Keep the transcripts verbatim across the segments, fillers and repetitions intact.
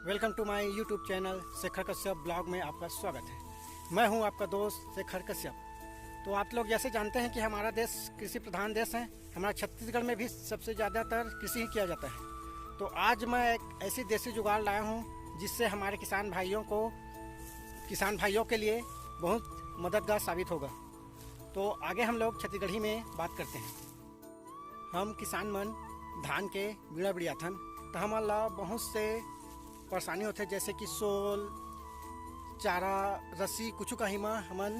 Welcome to my YouTube channel Shekhar Kashyap blog में आपका स्वागत है। मैं हूं आपका दोस्त शेखर कश्यप। तो आप लोग जैसे जानते हैं कि हमारा देश कृषि प्रधान देश है, हमारा छत्तीसगढ़ में भी सबसे ज़्यादातर कृषि ही किया जाता है। तो आज मैं एक ऐसी देसी जुगाड़ लाया हूं जिससे हमारे किसान भाइयों को, किसान भाइयों के लिए बहुत मददगार साबित होगा। तो आगे हम लोग छत्तीसगढ़ी में बात करते हैं। हम किसान मन धान के बीड़ा बिड़ियाथन, त हमन ला बहुत से परेशानी होथे, जैसे कि सोल, चारा, रस्सी, कुछु काही म हमन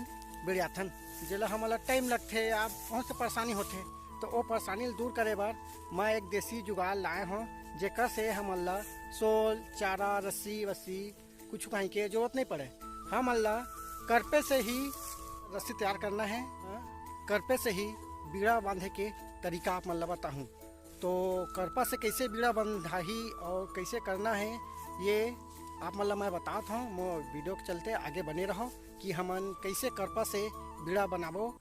बिड़ियाथन, जेला हमन ला टाइम लगथे या बहुत से परेशानी होथे। तो वो परेशानी ल दूर करे बर मैं एक देसी जुगाड़ लाए हों, जेकर से हमन ला सोल, चारा, रस्सी वस्सी कुछु काही के जरूरत नहीं पड़े। हमन ला करपे से ही रस्सी तैयार करना है, हाँ, करपे से ही बीड़ा बांधे के तरीका आप मन ला बताहूँ। तो करपा से कैसे बीड़ा बंधाही और कैसे करना है, ये आप मन ला मैं बतात हूँ। मोर वीडियो के चलते आगे बने रहो कि हमन कैसे करपा से बीड़ा बनाबो।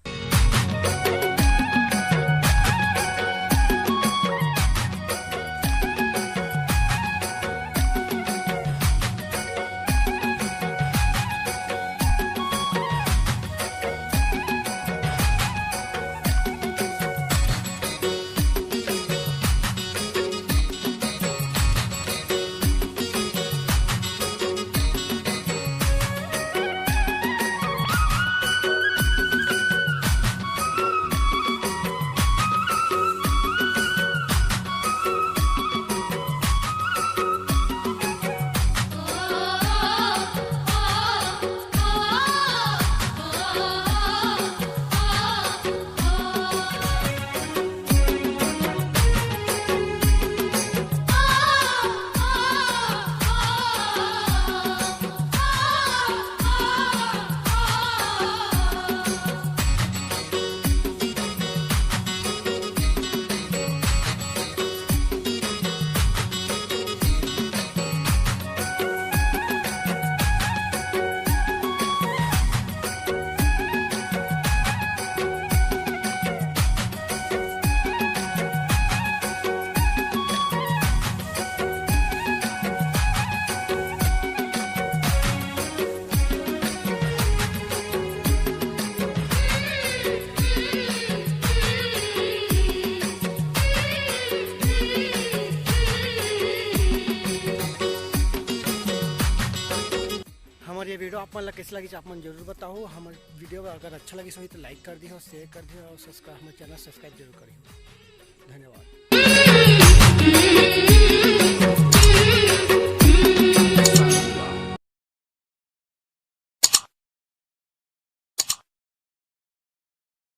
हमर ये वीडियो आप मन ला कैसे लगिस, आप मन जरूर बताओ। हमर वीडियो अगर अच्छा लगिस होही तो लाइक कर दिहो, शेयर कर दिहो और सब्सक्राइब, हमर चैनल सब्सक्राइब जरूर करिहो। धन्यवाद।